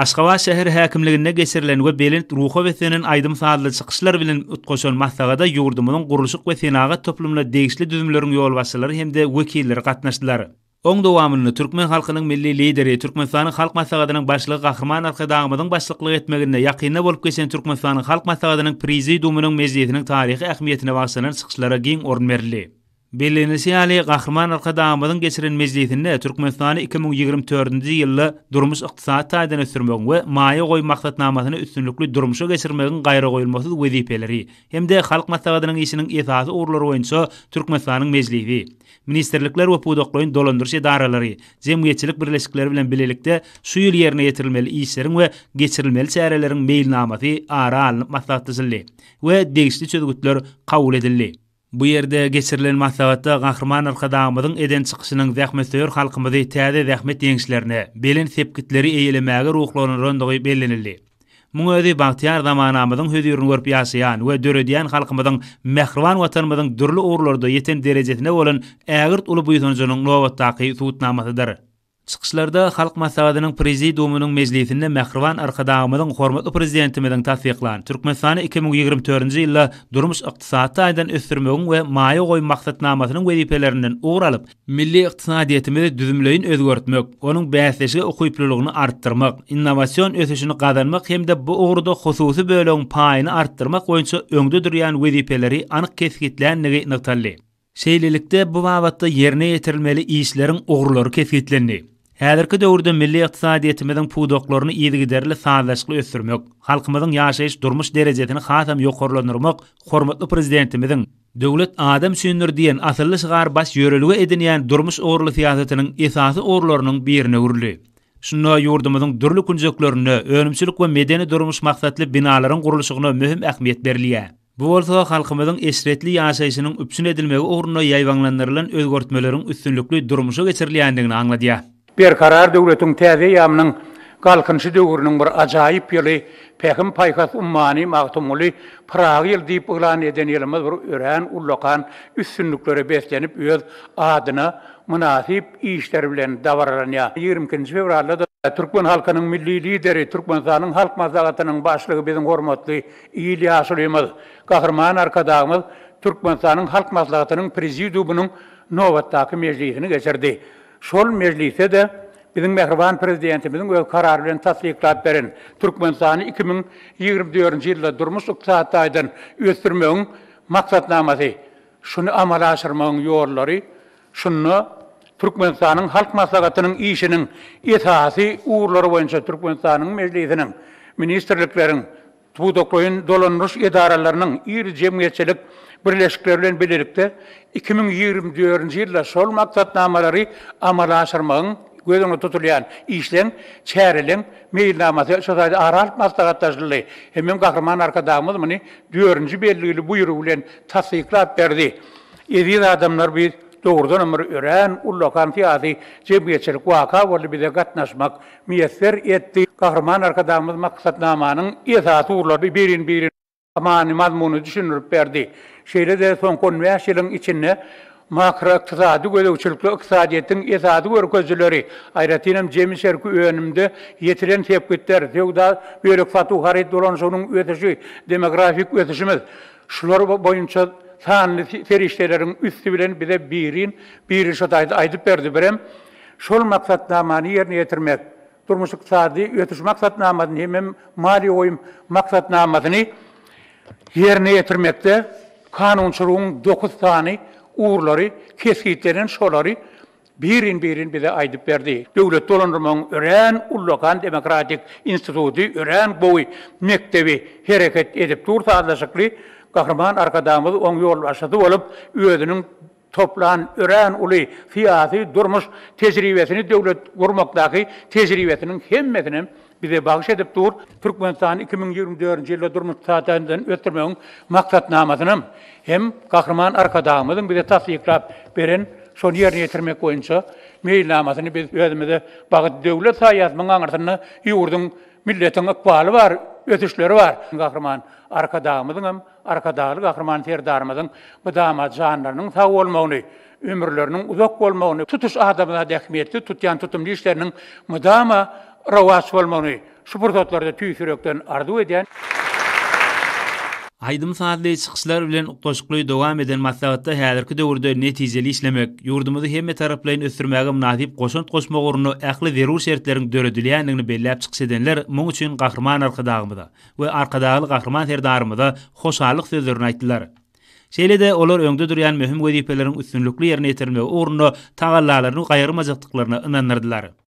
Aşgabat şäher häkimliginde geçirilen we belent ruha beslenen aýdym-sazly çykyşlar bilen utgaşan maslahata ýurdumyzyň gurluşyk we senagat toplumyna degişli düzümleriň ýolbaşçylary hem-de wekilleri gatnaşdylar. Oň dowamynda türkmen halkynyň Milli Lideri, Türkmenistanyň Halk Maslahatynyň Başlygy Gahryman Arkadagymyzyň başlyklyk etmeginde ýakynda bolup geçen Türkmenistanyň Halk Maslahatynyň Prezidiumynyň mejlisiniň taryhy ähmiýetine bagyşlanan çykyşlara giň orun berildi. Bellenilişi ýaly, Gahryman Arkadagymyzyň geçiren mejlisinde Türkmenistany 2024-nji ýylda durmuş-ykdysady taýdan ösdürmegiň we maýa goýum maksatnamasyny üstünlikli durmuşa geçirmegiň gaýragoýulmasyz wezipeleri hem-de Halk Maslahatynyň işiniň esasy ugurlary boýunça Türkmenistanyň Mejlisi, ministrlikler we pudaklaýyn dolandyryş edaralary, jemgyýetçilik birleşikleri bilen bilelikde şu ýyl ýerine ýetirilmeli işleriň we geçirilmeli çäreleriň meýilnamasy ara alnyp maslahatlaşyldy we degişli çözgütler kabul edildi. Bu ýerde geçirilen maslahatda Gahryman Arkadagymyzyň eden çykyşynyň zähmetsöýer halkymyzy täze zähmet ýeňişlerine, belent sepgitleri eýelemäge ruhlandyrandygy bellenildi. Muň özi bagtyýar zamanamyzyň hözirini görüp ýaşaýan we döredýän halkymyzyň mähriban Watanymyzyň dürli ugurlarda ýeten derejesine bolan ägirt uly buýsanjynyň nobatdaky subutnamasydyr. Çykyşlarda Halk Maslahatynyň Prezidiumynyň mejlisinde mähriban Arkadagymyzyň, hormatly Prezidentimiziň tassyklan Türkmenistany 2024-nji ýylda durmuş-ykdysady taýdan ösdürmegiň we maýa goýum maksatnamasynyň wezipelerinden ugur alyp, milli ykdysadyýetimizi düzümleýin özgertmek, onuň bäsleşige ukyplylygyny artdyrmak, innowasion ösüşini gazanmak hem-de bu ugurda hususy bölegiň paýyny artdyrmak boýunça öňde durýan wezipeleri anyk kesgitländigi nygtaldy. Şeýlelikde, bu babatda ýerine ýetirilmeli işleriň ugurlary kesgitlendi. Häzirki döwürde milli ykdysadyýetimiziň pudaklaryny yzygiderli sazlaşykly ösdürmek, halkymyzyň ýaşaýyş-durmuş derejesini hasam ýokarlandyrmak hormatly Prezidentimiziň, Döwlet adam üçindir diýen asylly şygary baş ýörelge edinýän durmuş ugurly syýasatynyň esasy ugurlarynyň birine öwrüldi. Şunda ýurdumyzyň dürli künjeklerinde önümçilik we medeni-durmuş maksatly binalaryň gurluşygyna möhüm ähmiýet berilýär. Bu bolsa halkymyzyň eşretli ýaşaýşynyň üpjün edilmegi ugrunda ýaýbaňlandyrylan özgertmeleriň üstünlikli durmuşa geçirilýändigini aňladýar. Berkarar döwletiň täze eýýamynyň Galkynyşy döwrüniň bir ajaýyp ýyly, Pähim-paýhas ummany Magtymguly Pyragy ýyly diýip yglan eden ýylymyz bir örän ullakan üstünliklere beslenip öz adyna mynasyp işler bilen dabaralanýar. 22-nji fewralda-da türkmen halkynyň Milli Lideri, Türkmenistanyň Halk Maslahatynyň Başlygy biziň hormatly Il ýaşulymyz, Gahryman Arkadagymyz Türkmenistanyň Halk Maslahatynyň Prezidiumynyň nobatdaky mejlisini geçirdi. Şol mejlisde-de biziň mähriban Prezidentimiziň öz Karary bilen tassyklap beren Türkmenistany 2024-nji ýylda durmuş-ykdysady taýdan ösdürmegiň Maksatnamasy, şuny amala aşyrmagyň ýollary, şunda Türkmenistanyň Halk Maslahatynyň işiniň esasy ugurlary boýunça Türkmenistanyň Mejlisiniň, ministrlikleriň, pudaklaýyn dolandyryş edaralarynyň, iri jemgyýetçilik birleşikleri bilen bilelikde 2024-nji ýylda şol maksatnamalary amala aşyrmagyň göz öňünde tutulýan işleň, çäreleň meýilnamasy şo taýda ara alyp maslahatlaşyldy. Hemem Gahryman Arkadagymyz muny dördünji belgili buýrugy bilen tassyklap berdi. Eziz adamlar biz dogrudanam bir örän ullakan syýasy jemgyýetçilik waka boldy bize gatnaşmak miýesser etdi. Gahryman Arkadagymyz maksatnamanyň esasy ugurlaryny birin-birin many-mazmunyny düşündirip berdi. Şeýle-de soňky on bäş ýylyň içinde makroykdysady gözegçilikli ykdysadyýetiň esasy görkezijileri, aýratynam jemi içerki önümde ýetilen sepgitler, söwda bölek-satuw haryt dolanyşygynyň ösüşi, demografik ösüşimiz, Şular boýunça sanly serişdeleriň üsti bilen bize birin, biri şo taýda aýdyp berdi. Birem şol maksatnamany ýerine ýetirmek, durmuş-ykdysady ösüş maksatnamasyny hemem maliýe goýum maksatnamasyny ýerine ýetirmekde kanunçylygyň dokuz sany ugurlary kesgitlenen şolary Birin-birin bize aýdyp berdi. Döwlet dolandyrmagyň örän ullakan demokratik instituty, örän gowy mekdebi hereket edip dur sazlaşykly. Gahryman Arkadagymyz oň ýolbaşçysy bolup, özüniň toplan örän uly syýasy, durmuş tejribesini döwlet gurmakdaky tejribesiniň hemmesinem bize bagyş edip dur. Türkmenistany 2024-nji ýylda durmuş-ykdysady taýdan ösdürmegiň maksatnamasynam hem Gahryman Arkadagymyzyň bize tassyklap beren şony ýerine ýetirmek boýunça meýilnamasyny biz özümize bagyt döwlet saýýas, munuň aňyrsynda ýurduň, milletiň ykbaly bar, ösüşleri bar. Gahryman Arkadagymyzyňam, Arkadagly Gahryman Serdarymyzyň mydama janlarynyň sag bolmagyny, ömürleriniň uzak bolmagyny, tutuş adamzat ähmiýetli tutýan tutumly işleriniň mydama rowaç bolmagyny, şu pursatlarda tüýs ýürekden arzuw edýän. Aýdym-sazly çykyşlar bilen utgaşykly dowam eden maslahatda häzirki döwürde netijeli işlemek, ýurdumyzy hemmetaraplaýyn ösdürmäge mynasyp goşant goşmak ugrunda ähli zerur şertleriň döredilýändigini belläp çykyş edenler muň üçin Gahryman Arkadagymyza we Arkadagly Gahryman Serdarymyza hoşallyk sözlerini aýtdylar. Şeýle-de olar öňde durýan möhüm wezipeleriň üstünlikli ýerine ýetirilmegi ugrunda tagallalaryny gaýgyrmajakdyklaryna ynandyrdylar.